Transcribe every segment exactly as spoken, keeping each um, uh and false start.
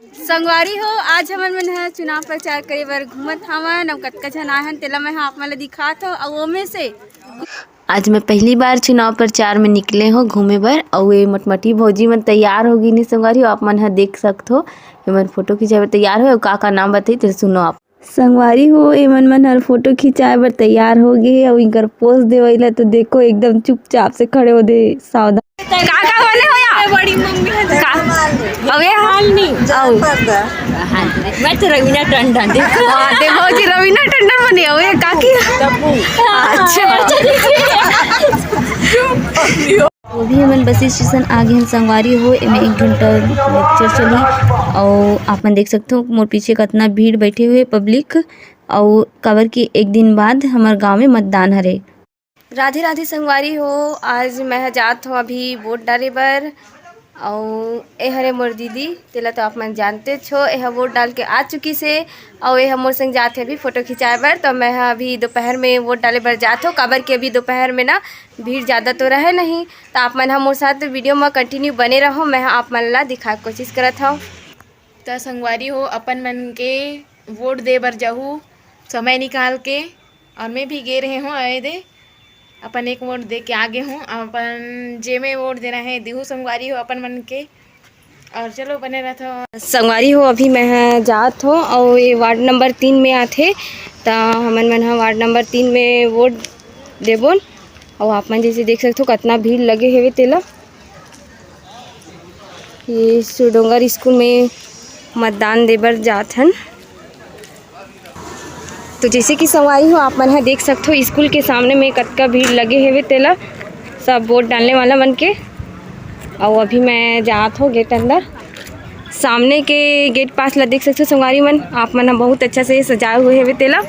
संगवारी हो, आज हमन मन ह चुनाव प्रचार करे बर घूमत हावन। अउ कतका झन आए हन, तेला मैं ह आप मन ल दिखात हव। अउ ओमे से आज मैं पहली बार चुनाव प्रचार में निकले हो घूमे बर। अउ ये मटमटी भौजी मन तैयार हो गिन हे संगवारी हो, आप मन ह देख सकत हो। ये मन फोटो खिंचाए बर तैयार हो। अउ का का नाम बताही, तेला सुनो आप। संगवारी हो, एमन मन हर फोटो खिंचाए बर तैयार हो गे हे। अउ इनकर पोज देवई ला तो देखो, एकदम चुपचाप से खड़े हो दे, सावधान। का का बने हो या? बड़ी मम्मी है का? अबे हाल नहीं। आओ। मैं तो रवीना टंडन। वाह, दे भौजी रवीना टंडन बने। अबे काकी। अच्छा। अभी हमन बस स्टेशन आ गे हन संगवारी हो। एमे एक घंटा लेक्चर चलही। अउ आप मन देख सकत हो मोर पीछे कतना भीड़ बैठे हुए पब्लिक। अउ काबर कि एक दिन बाद हमर गांव में मतदान हरे। राधे राधे संगवारी हो, आज मैं ह जात हव अभी वोट डाले बर। अउ ए हरे मोर दीदी, तेला तो आप मन जानतेच हो, एह वोट डाल के आ चुकिस हे। अउ एह मोर संग जात हे अभी फोटो खिंचाए बर। तो मैं ह अभी दोपहर में वोट डाले बर जात हव, काबर कि अभी दोपहर में ना भीड़ ज़्यादा तो रहे नहीं। तो आप मन ह मोर साथ वीडियो में कंटिन्यू बने रहो, मैं ह आप मन ला दिखाए के कोशिश करत हव। त संगवारी हो, अपन मन के वोट दे बर जाहू समय निकाल के। और मैं भी गे रहे हूँ, आए दे अपन एक वोट दे के आ गे हूँ। अपन जे में वोट देना है, देहू संगवारी हो अपन मन के। और चलो बने रहथो। संगवारी हो, अभी मैं ह जात हो और ये वार्ड नंबर तीन में आथे, त हमन मन ह वार्ड नंबर तीन में वोट देबोन। और आप मन जैसे देख सकते हो, कितना भीड़ लगे हेवे तेला। ये सुरडोंगर स्कूल में मतदान देबर जात हन। तो जैसे कि संगवारी हो, आप मन ह देख सकथो, स्कूल के सामने में कतका भीड़ लगे हेवे तेला, सब वोट डालने वाला मन के। अउ अभी मैं जात हो गेट अंदर। सामने के गेट पास ला देख सकथो संगवारी मन, आप मन ह बहुत अच्छा से सजाए हुए हेवे तेला।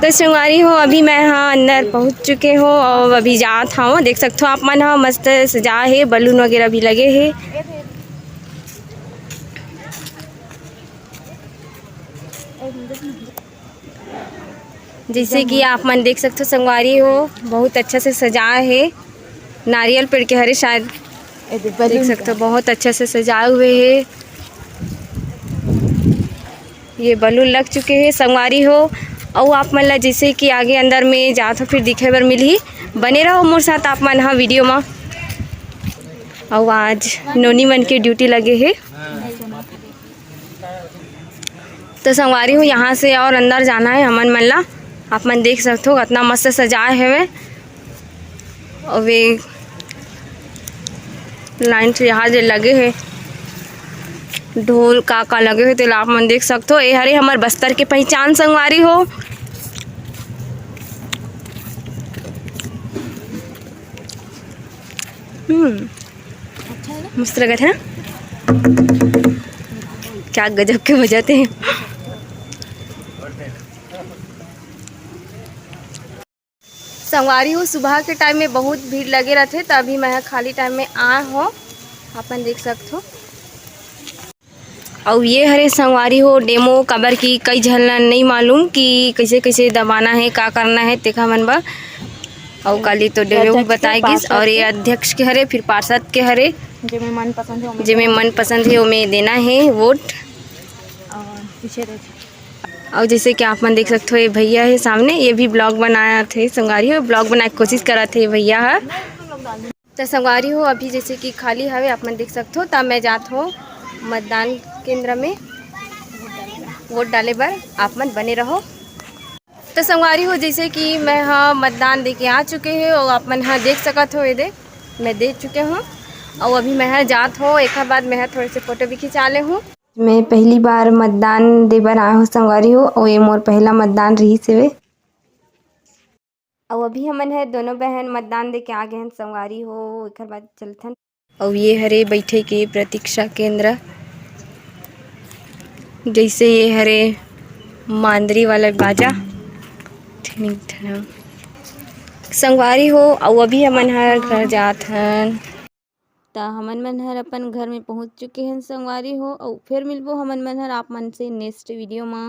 तो संगवारी हो, अभी मैं ह अंदर पहुंच चुके हो और अभी जात हव। देख सकथो आप मन ह, मस्त सजा हे, बलून वगैरह भी लगे हे। जैसे कि आप मन देख सकथो संगवारी हो, बहुत अच्छा से सजाए हे। नारियल पेड़ के हरे शायद, देख सकथो बहुत अच्छा से सजाए हुए हे। ये बलून लग चुके हे संगवारी हो। अउ आप मन ला जैसे कि आगे अंदर में जात हो, फिर दिखे बर मिलही। बने रहो मोर साथ आप मन ह वीडियो मा। अउ आज नोनी मन के ड्यूटी लगे हे। तो संगवारी हो, यहाँ से और अंदर जाना है हमन मन ला। आप मन देख सकथो, कितना मस्त सजाए हेवे। अउ ये लाइन से यहाँ जे लगे हे, ढोल का का लगे हे, तेला आप मन देख सकथो। ए हरे हमर बस्तर के पहचान संगवारी हो। हम्म, मस्त लगत हे ना, क्या गजब के बजाते हैं। संगवारी हो, सुबह के टाइम में बहुत भीड़ लगे रहथे, त अभी मैं ह खाली टाइम में आए हो, अपन देख सकथो। अउ ये हरे संगवारी हो डेमो, काबर कि कई झन ला नइ मालूम कि कइसे कइसे दबाना हे, का करना हे, तेखा मन बर। अउ काली तो डेमो भी बताए गिस। और ये अध्यक्ष के हरे, फिर पार्षद के हरे, जेमे मन पसंद हे ओमे देना हे वोट। और पीछे देख। अउ जैसे कि आप मन देख सकथो, ये भैया हे सामने, ये भी ब्लॉग बनाए थे संगवारी हो, ब्लॉग बनाए के कोशिश करत हे ये भैया ह। त संगवारी हो, अभी जैसे कि खाली हवे, आप मन देख सकथो, त मैं जात हो मतदान केंद्र में वोट डाले बर। आप मन बने रहो। त संगवारी हो, जैसे कि मैं ह मतदान दे के आ चुके हे और आप मन ह देख सकत हो, ये दे मैं दे चुके हूँ। और अभी मैं ह जात हो, एक बाद मैं ह थोड़े से फोटो भी खिंचा ले हूँ। मैं पहली बार मतदान दे बर आए हो संगवारी हो, और ये मोर पहला मतदान रही से। अउ अभी हमन ह दोनों बहन मतदान दे के आ गए हन संगवारी हो, एकर बाद चलथन। अउ ये हरे बैठे के प्रतीक्षा केंद्र, जैसे ये हरे मांदरी वाला बाजा। ठिनिक ठनक। संगवारी हो, अउ अभी हमन हर घर जात हन। त हमन मन हर अपन घर में पहुंच चुके हन संगवारी हो, अउ फिर मिलबो हमन मन हर आप मन से नेक्स्ट वीडियो मा।